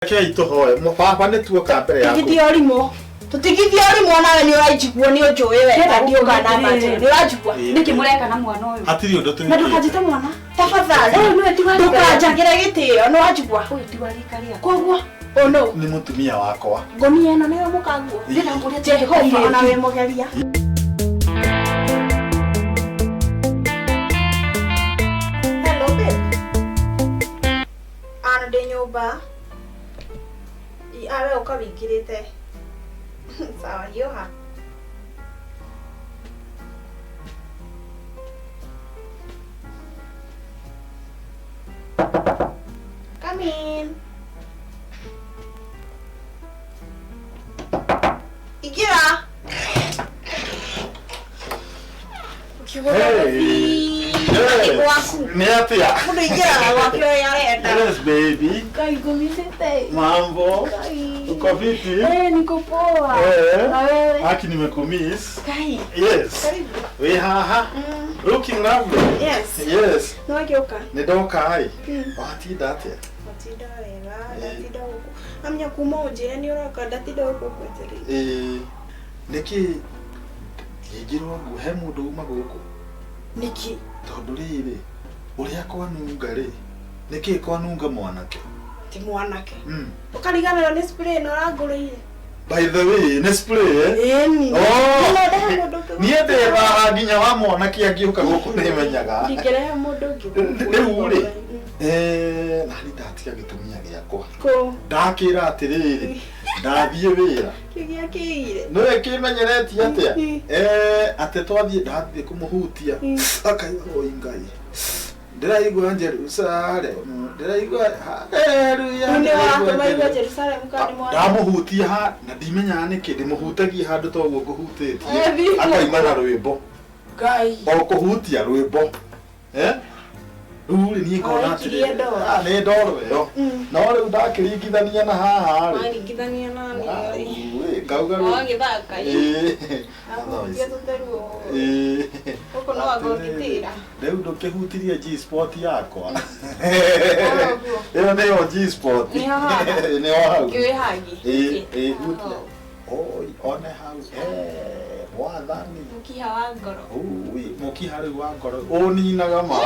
Rekei tũhoe baba nĩ tuoka mbere yaku. Tigithia ũrimũ. Tũtigithia ũrimũ nawe nĩ ũranjigua nĩ ũnjũĩ wega ndiũkaga na mbanjĩra nĩ ũranjigua. Nĩkĩ mũreka na mwana ũyũ? Hatirĩ ũndũ Na twĩkĩte. ndũkanjĩte mwana. Tafadhali. Ũyũ nĩwe ti wa rika rĩaku. Ndũkanjagĩre gĩtĩo nĩ wanjigua. Ũyũ ti wa rika rĩaku. Koguo ũno Nĩ mũtumia wakwa. ngomia ĩno nĩyo mũkaguo. Ndĩna kũrĩa Jehova ona wĩ mũgeria. Hello babe. Ana ndĩ nyũmba. Awe ũka wĩingĩrĩte. Sawa hiũha. Come in. Ingĩra. Hey. Nĩ gwaku. Nĩ atĩa? Mũndũ aingĩraga gwake ũrĩa arenda. Yes baby. Ngai ngũmithĩte. Mambo. Ngai. Uko vipi? Eh, niko poa. Eh. Na wewe? Haki nimekumiss. Ngai. Yes. Karibu. Wĩ haha. Looking lovely. Yes. Yes. Nĩ wagĩũka? Nĩ ndoka ĩ. Watinda atĩa? Watinda wega, ndatinda gũkũ. Amenya kuma ũnjĩre nĩ ũroka ndatinda gũkũ ngwetereire. Ĩĩ. Nĩkĩ ngĩingĩrwo nguo he mũndũ uma gũkũ? Nĩkĩ? Tondũ rĩrĩ ũrĩa kwanunga rĩ nĩkĩ kwanunga mwanake? Ti mwanake. Mm. Ũkariganĩrwo nĩ spray ĩno ũrangũrĩire. By the way, nĩ spray eh? Ĩni. Oh. No ndehe mũndũ ũngĩ. Niĩ ndĩ haha nginya wa mwanake angĩũka gũkũ nĩmenyaga. Ndingĩrehe mũndũ ũngĩ. Rĩu rĩ eh, nani ndatiga gĩtumia gĩakwa Kũ? ndakĩra atĩrĩrĩ ndathiĩ wĩra Kĩu gĩakĩire. nĩwe kĩmenyeretie atĩa eh, atĩ twathiĩ ndathiĩ kũmũhutia akaigua oi ngai ndĩraigua Jerusalemu ndĩraigua haleluya Nĩ ndĩraigua watũma igua Jeru- Jerusalem kana nĩ mwana. ndamũhutia ha na ndimenyaga nĩkĩ ndĩmũhutagia handũ toguo ngũhutĩtie Eh, thiĩ. akaima na rwĩmbo Ngai. o kũhutia rwĩmbo Eh? Rĩu rĩ niĩ ngona Waikirie atĩrĩrĩ ndoro. ah, nĩ ndoro ĩyo no rĩu ndakĩringithania na haha rĩ Waringithania na Ah, nĩ. rĩu, ngauga rĩu Wagĩthaka. Ĩĩ. Ahutia tũtheruo. Ĩĩ. Gũkũ no anga ũngĩtĩra. Rĩu ndũkĩhutirie G-spot yakwa ũguo. ĩyo nĩyo G-spot Nĩho haha? nĩho hau Kĩwĩ hangi. Ĩĩ, ĩĩ, hutia Oi, one hau Eh, mwathani Mũkiha wa ngoro. Ui, mũkiha rĩu wa ngoro ũninaga ma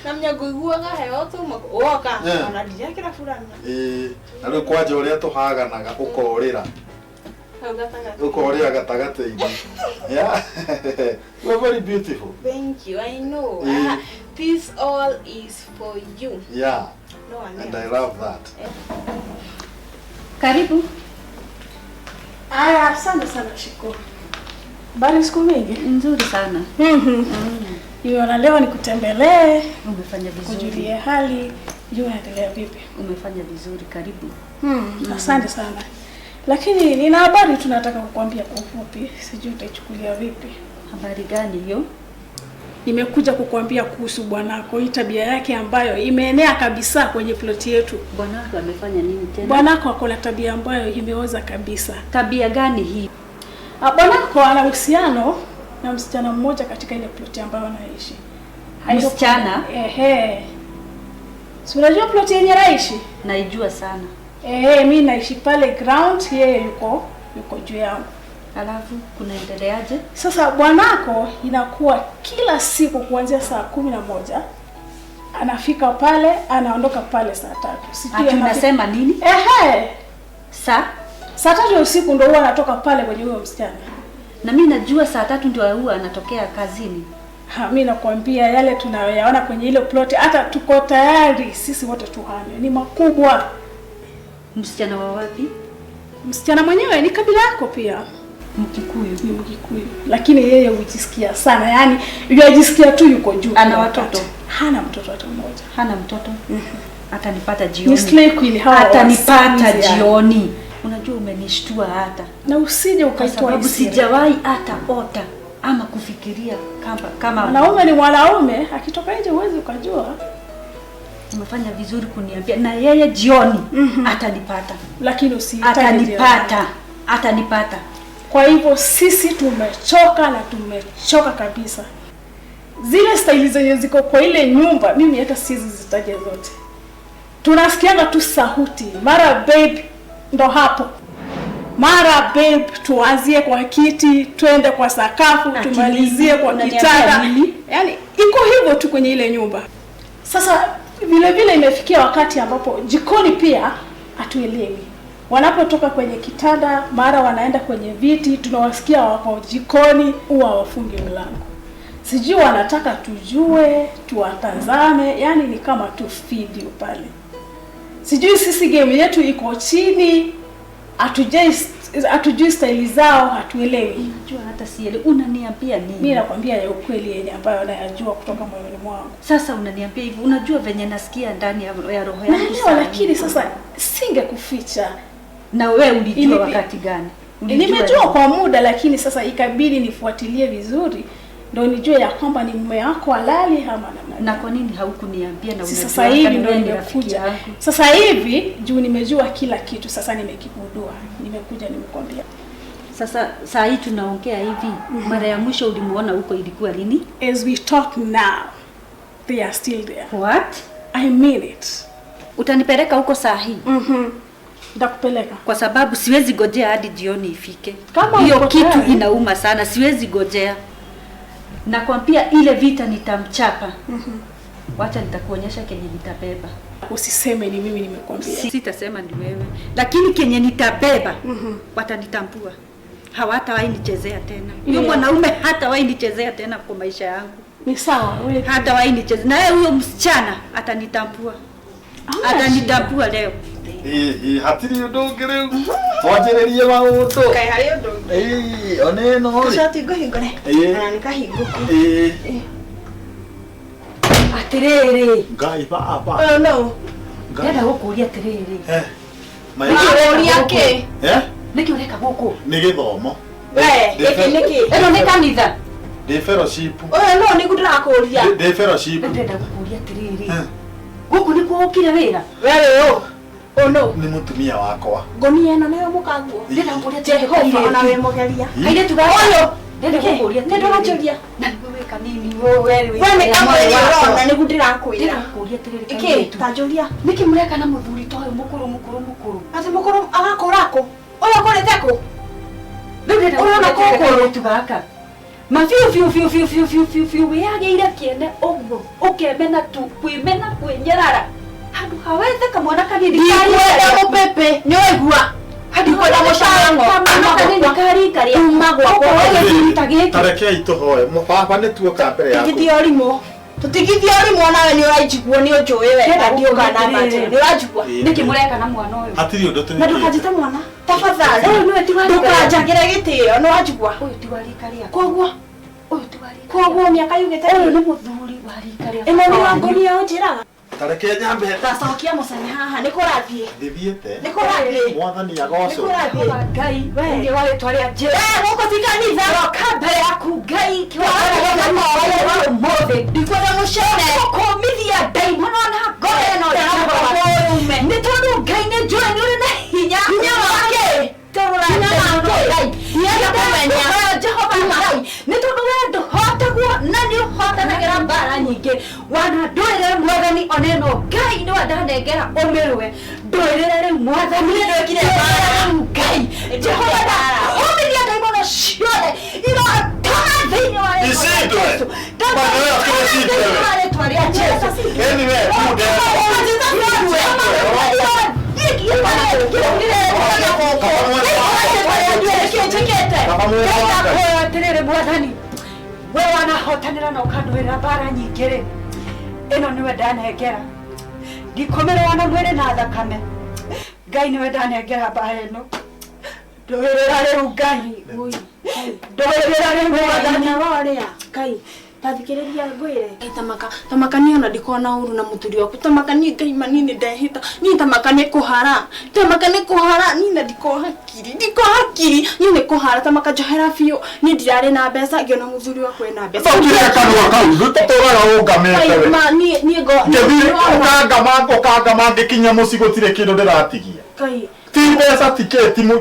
Na menya ngũiguaga heho tuma woka Eh. ona ndirekĩra burana. Ĩĩ, na rĩu kwanja ũrĩa tũhaganaga ũkorĩra Hau gatagatĩ. ũkorĩra gatagatĩ-inĩ Yeah. You are very beautiful. Thank you. I know. Eh. Ah, this all is for you. Yeah, No one and else. I love that. Karibu. Aya, asante sana Shiko. Habari siku mingi? Nzuri sana. Nimeona leo nikutembelee, Umefanya vizuri. kujulie hali, jua naendelea vipi. Umefanya vizuri, karibu. Asante sana. Lakini nina habari tunataka kukuambia kwa ufupi, sijui utaichukulia vipi. Habari gani hiyo? Nimekuja kukuambia kuhusu bwanako, hii tabia yake ambayo imeenea kabisa kwenye ploti yetu. Bwanako amefanya nini tena? Bwanako ako na tabia ambayo imeoza kabisa. Tabia gani hii? Ah, Bwanako ana uhusiano na msichana mmoja katika ile ploti ambayo anaishi. Msichana? Ehe. Si unajua ploti yenye naishi? Naijua sana. Ehe, mi naishi pale ground, yeye yuko juu yangu. Alafu kunaendeleaje? Sasa bwanako inakuwa kila siku kuanzia saa 11 anafika pale, anaondoka pale saa 3. Sijui Ati anafika- unasema nini? Ehe, Saa? saa 3 ya usiku ndo huwa anatoka pale kwenye huyo msichana. Na mimi najua saa 3 ndio huwa anatokea kazini. Ha, mi nakwambia yale tunayoyaona kwenye ile ploti, hata tuko tayari sisi wote tuhame, ni makubwa. Msichana wa wapi? Msichana mwenyewe ni kabila yako pia, Mkikuyu. ni Mkikuyu, lakini yeye hujisikia sana, yaani yajisikia tu yuko juu. Ana kila watoto? wakati. Hana mtoto hata mmoja. Hana mtoto? Atanipata Ni jioni. slay queen hawa wa Atanipata siku hizi, yaani. jioni. Unajua umenishtua hata. Na usije Kwa ukaitoa sababu hisia. sijawahi hata ota ama kufikiria kama Mwanaume ni mwanaume, akitoka nje huwezi ukajua, umefanya vizuri kuniambia, na yeye jioni atanipata, lakini usihitaji jioni. atanipata, atanipata. Kwa hivyo sisi tumechoka na tumechoka kabisa. Zile staili zenye ziko kwa ile nyumba, mimi hata siwezi zitaja zote. Tunasikianga tu sauti, mara babe ndo hapo, mara babe tuanzie kwa kiti, twende kwa sakafu, tumalizie kwa kitanda. Yaani iko hivyo tu kwenye ile nyumba. Sasa vile vile imefikia wakati ambapo jikoni pia hatuelewi. Wanapotoka kwenye kitanda mara wanaenda kwenye viti, tunawasikia wako jikoni, huwa wafungi mlango. Sijui wanataka tujue, tuwatazame, yani ni kama tu video pale. Sijui sisi game yetu iko chini, hatujui staili zao, hatuelewi. Unajua hata sielewi unaniambia nini? Mimi nakwambia ya ukweli yenye ambayo nayajua kutoka moyoni mwangu. Sasa unaniambia hivyo, unajua venye nasikia ndani ya roho yangu. Naelewa, lakini sasa singekuficha. Na wewe ulijua wakati gani? Nimejua kwa muda, lakini sasa ikabidi nifuatilie vizuri ndio nijue ya kwamba ni mume wako halali ama namna. Na kwa nini haukuniambia? Na unajua sasa hivi ndio nimekuja. Sasa hivi juu nimejua kila kitu, sasa nimekigundua. Nimekuja nimekwambia. Sasa saa hii tunaongea hivi, mara ya mwisho ulimuona huko ilikuwa lini? As we talk now, they are still there. What? I mean it. Utanipeleka huko saa hii? Nitakupeleka. Kwa sababu siwezi gojea hadi jioni ifike. Hiyo kitu inauma sana, siwezi gojea. Nakwambia ile vita nitamchapa. Wacha nitakuonyesha kenye nitabeba. Usiseme ni mimi nimekwambia. Sitasema ni wewe. Lakini kenye nitabeba, watanitambua. Hawatawahi nichezea tena. Huyo mwanaume hatawahi nichezea tena kwa maisha yangu. Ni sawa wewe. Hatawahi nichezea. Na huyo msichana atanitambua. Atanitambua leo. Hatiri undu riu. Twanjiririe maundu. Kai hari undu. Oneno ri. Cati nguhingure. Na nikahinguku. Atiriri. Ngai baba. Oh no. Ndenda gukuria atiriri. Nikuria ki? Niki ureka guku? Ni githomo. We, giki niki? Eno ni kanitha. Ndi fellowship. Oh no, nigu ndirakuria. Ndi fellowship. Ndenda gukuria atiriri. Guku nikuo ukire wira? Wewe yo. Oh no. Ni mutumia wakwa. Ngomia eno nayo mukaguo. Ndenda gukuria Jehova ona we mugeria. Kaire tuga. Oyo. Ndenda gukuria. Ndenda gukuria. Na niwe kanini wewe. We ni kamwe urona nigu ndirakwira. Ndenda gukuria atiriri. Iki tanjuria. Niki mureka na muthuri to uyu mukuru mukuru mukuru. Ati mukuru agakura ku? Uyu akurite ku? Urona kukuru tugaka. Ma fiu fiu fiu fiu fiu fiu fiu fiu wiageire kiene uguo ukemena tu kwimena kwinyerara. Handu hawethe kamwana kanini ndikwenda mupepe ni waigua. Ndikwenda mucango kamwana kanini karikaria kuma gwakwa Tarekei tuhoe baba nĩ tuoka mbere yaku. Tutigithie ũrimũ. Tutigithie ũrimũ nawe nĩ ũranjigua nĩ ũnjũĩ wega ndiũkaga na mbatĩrĩ nĩ ũranjigua. Nĩkĩ mũreka na mwana ũyũ? Hatirĩ ũndũ tũrĩ. Na ndũkanjĩte mwana tafadhali. Ũyũ nĩwe ti wa rika. Ndũkanjagĩre gĩtĩo nĩ wanjigua. Ũyũ ti wa rika rĩakwa. Koguo ũyũ ti wa rika. Koguo mĩaka yugĩte ũyũ nĩ mũthuri wa rika rĩakwa. Ĩno nĩ wangonia ũnjĩraga. Tareke nyambe. Tacokia mũcene haha nĩ kũrathiĩ. Ndithiĩte. Nĩ kũrathiĩ. Mwathani agocwo. Nĩ kũrathiĩ. Ngai we wa rĩtwa rĩa Jesũ. We gũkũ ti kanitha. Roka mbere yaku Ngai kĩwara ũmũthĩ. Ndikwenda mũcene. Kũmithia ndaimono na ngoro ĩno ume. Nĩ tondũ Ngai nĩ njũĩ nĩ ũrĩ na hinya. Hinya wake. Hinya wake. Hinya kũmenya. Jehova Ngai nĩ tondũ we ndũhotagwo na nĩ ũhotanagĩra mbara nyingĩ. Wana ndũĩrĩre mwathani oneno Ngai nĩ wandanengera ũmĩrũe. Ndũĩrĩre rĩu mwathani nĩndwĩkire mbara rĩu Ngai. Jehova ũmithia ndaimono ciothe irotoma thĩinĩ wa Icindwe. Thĩinĩ wa rĩtwa rĩa Jesũ. Anyway, munde. Atirĩrĩ mwathani we wanahotanĩra na ũkandũĩrĩra mbara nyingĩ rĩ ĩno nĩwe ndanengera ndikũmĩrũa na mwĩrĩ na thakame Ngai nĩwe ndanengera mbara ĩno ndũĩrĩra rĩu Ngai ndũĩrĩra rĩu mwathani warĩa Ngai tathikĩrĩria ngwĩre tamaka tamaka niĩ ona ndikona ũru na mũthuri waku tamaka niĩ Ngai manini ndehĩta niĩ tamaka nĩ kũhara tamaka nĩ kũhara niĩ na ndikohakiri ndikohakiri niĩ nĩ kũhara tamaka njohera biũ niĩ ndirarĩ na mbeca ngĩona mũthuri waku ena mbeca Ũkire kanua kau tũtũraga ũngamĩte we. Ma niĩ niĩ ngo Ngĩthiĩ ũkangama ngĩkinya mũciĩ gũtirĩ kĩndũ ndĩratigia. Ngai Ti mbeca tikĩ ti niĩ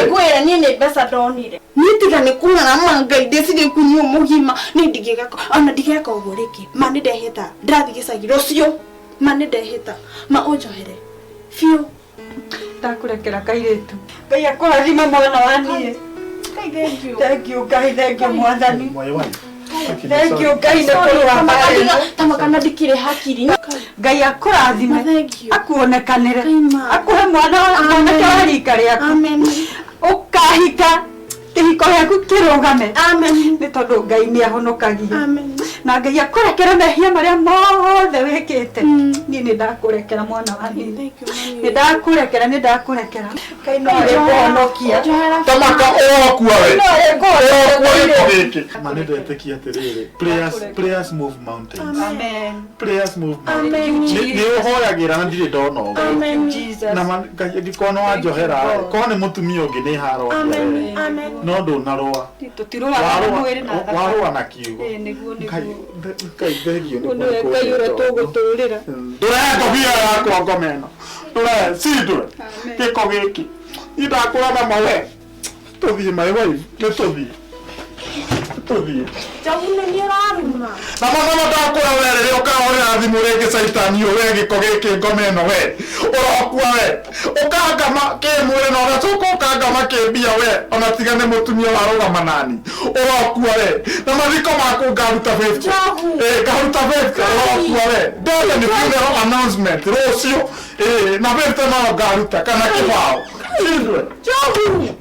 ngwĩra niĩ nĩ mbeca ndonire niĩ tiga nĩ kũng'ara ma Ngai ndĩcirĩ kunyua mũgima niĩ ndingĩgeka ona ndigeka ũguo rĩngĩ ma nĩ ndehĩta ndĩrathiĩ gĩcagi rũciũ Ma nĩ ndehĩta. Ma ũnjohere. Biũ. Ndakurekera kairĩtu. Ngai akũrathime mwana wa niĩ. Ngai thank you. Thank you Ngai, thank you mwathani. My wife. Thank you Ngai nĩ kũrũa mbara ĩno. Tamakana ndikĩrĩ hakiri. Ngai akũrathime. Ma thank you. Akuonekanĩre. Ngai ma. Akuhe mwana wa mwanake wa rika rĩaku. Amen. Ũkahika kĩhiko gĩaku kĩrũgame. Amen. Nĩ tondũ Ngai nĩ ahonokagia. Amen. Na Ngai akũrekere mehia marĩa mothe wĩkĩte. Niĩ nĩ ndakũrekera mwana wa niĩ. Thank you mami. Nĩ ndakũrekera, nĩ ndakũrekera. Ngai no arĩkũhonokia. Njohera. Tamaka ũrokua we. No arĩkũhonokia. Ũrokua gĩko gĩkĩ. Ma nĩ ndetĩkia atĩrĩrĩ, prayers move mountains. Amen. Prayers move mountains. Amen. Nĩ ũhoyagĩra na ndirĩ ndona ũguo. Amen. Jesus. Na ma Ngai angĩkorwo nĩ wanjohera, korwo nĩ mũtumia ũngĩ nĩ haro. Amen. Amen. No ndũnarũa. Tũtirũaga na mwĩrĩ na thakame. Warũa na kiugo. Ĩĩ, nĩguo, Ngai nĩguo. Ngai thengio nĩ Ũyũ nĩwe Ngai ũrĩa tũgũtũrĩra. Ndũrehe ngobia yakwa ngome ĩno. Ndũrehe, si ndũre. Gĩko gĩkĩ. Niĩ ndakũra na mawe. Tũthiĩ my wife, nĩ tũthiĩ. Tũthiĩ. Njogu nĩ niĩ ũraruma. Na mathomo ndakũra we rĩrĩa ũkahũrĩra thimũ rĩngĩ caitani ũyũ we gĩko gĩkĩ ngome ĩno we. Ũrokua we. Ũkangama kĩmwĩrĩ na ũgacoka ũkangama kĩmbia we. Ona tiga nĩ mũtumia warũgama nani. Ũrokua we. Na mathiko maku ngaruta 50. Njogu. Ĩĩ ngaruta 50. Ũrokua we. Ndona nĩ funeral announcement rũciũ. Ĩĩ na 50 no ngaruta kana kĩbao. Children. Njogu.